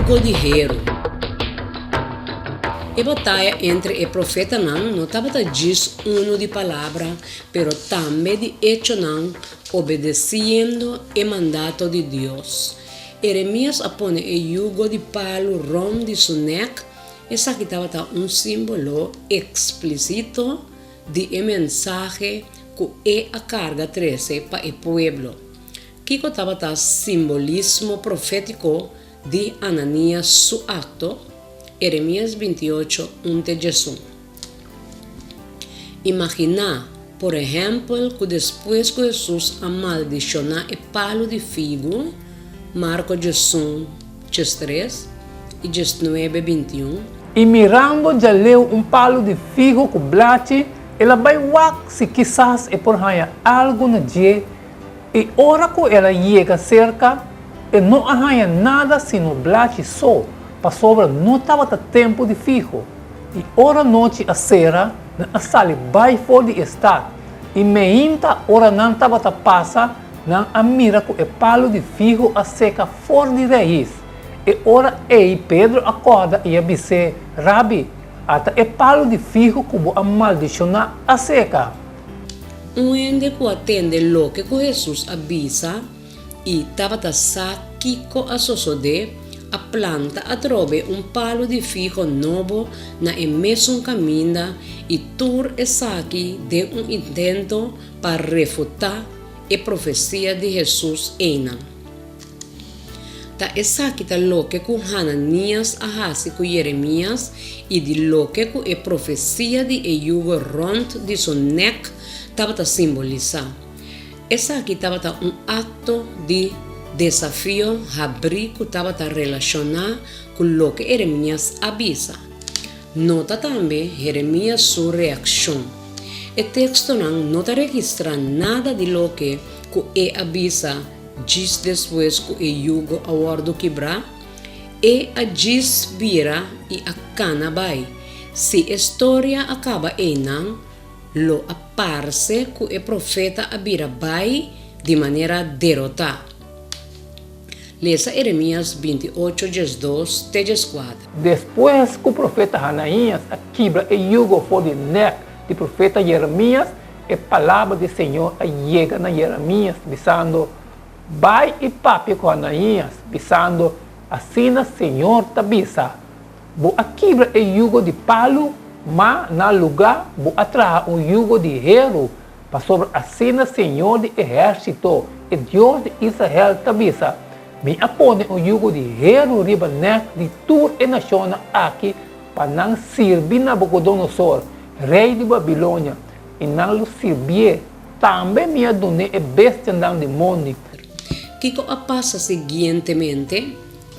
yugo di heru. E bataya entre e profetanan no tabata djis unu di palabra, pero tambe di echonan obedesiendo e mandato di Dios. Eremias a pone e yugo di palu rònt di su nèk, esaki tabata un símbolo eksplísito di e mensahe ku e a karga trese pa e pueblo. Kiko tabata simbolismo profétiko di Ananias su akto? Eremias 28, 1 te 11. Imaginá, por ehèmpel, ku despues ku Hesus a maldishoná e palu di figu, Marko 11, 13 i 19, 21, I mirando djaleu un palu di figu ku blachi, el a bai wak si kisas e por haña algu na dje. I ora ku el a yega serka, e no a haña nada sino blachi so, pasobra no tabata tempu di figu. I ora nochi a sera, nan a sali bai for di e stat. I meinta ora nan tabata pasa, nan a mira ku e palu di figu a seka for di rais. E ora ei Pedro a kòrda i a bis'é, Rabi, ata e palu di figu ku bo a maldishoná a seka. Un hende ku a tende loke ku Hesus a bisa i tabata sa kiko a sosodé, a planta atrobe un palu di figo nobo na e mesun kaminda i tur esaki den un intento pa refutá e profesia di Hesus einan. Ta esaki ta loke ku Hananias a hasi ku Jeremias i di loke ku e profesia di e yugo rònt di su nèk tabata simbolisá. Esaki tabata un akto di desafio habrí ku tabata relashoná ku loke Eremias a bisa. Nota tambe Jeremias su reakshon. E tekstonan no ta registrá nada di loke ku e a bisa Djis despues ku e yugo a wòrdu kibrá, e a djis bira i a kana bai. Si e storia a kaba einan, lo a parse ku e profeta a bira bai di manera derotá. Lesa Eremias 28 12 te 14. Despues ku profeta Hanaías a kibra e yugo for di nèk di profeta Jeremias, E palabra di Señor a yega na Jeremias, bisando, Bai i papia ku Hanaías, bisando, Asina Señor ta bisa, Bo a kibra e yugo di palu, ma na lugá bo a traha un yugo di heru, pasobra asina Señor di ehérsito, e Dios di Israel, ta bisa, Mi a pone un yugo di heru riba nèk di tur e nashonnan aki pa nan sirbi Nabukodonosor, rei di Babilonia, i nan lo sirbié, tambe mi a dun'é e bestianan di mondi. Kiko a pasa siguientemente?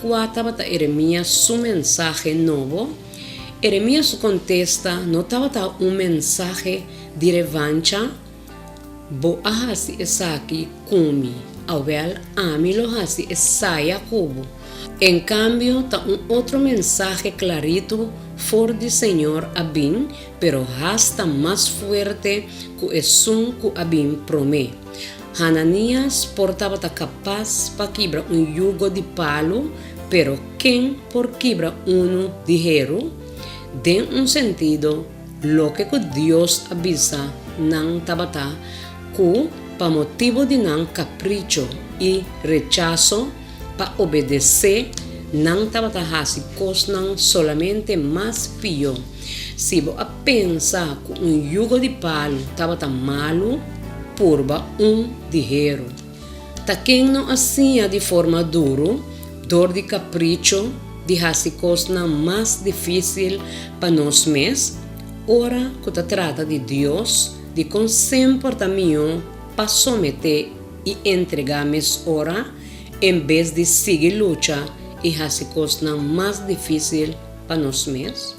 Kua tabata Eremias su mensahe nobo? Eremias su kontesta no tabata un mensahe di revancha, Bo a hasi esaki ku mi, awèl ami lo hasi esaya ku bo. En kambio, ta un otro mensahe klaritu for di Señor a bin, pero hasta mas fuerte ku esun ku a bin promé. Hananias por tabata kapas pa kibra un yugo di palu, pero ken por kibra unu di heru? Den un sentido, Loke ku Dios a bisa nan tabata ku pa motibu di nan kapricho i rechaso pa obedesé, nan tabata hasi kosnan solamente mas pió. Si bo a pensa ku un yugo di palu tabata malu, purba un di heru. Ta ken no a siña di forma duru dor di kapricho di hasi kosnan mas difísil pa nos mes? Ora ku ta trata di Dios, dikon semper ta mihó pa someté i entregá mesora en bes di sigui lucha i hasi kosnan mas difísil pa nos mes?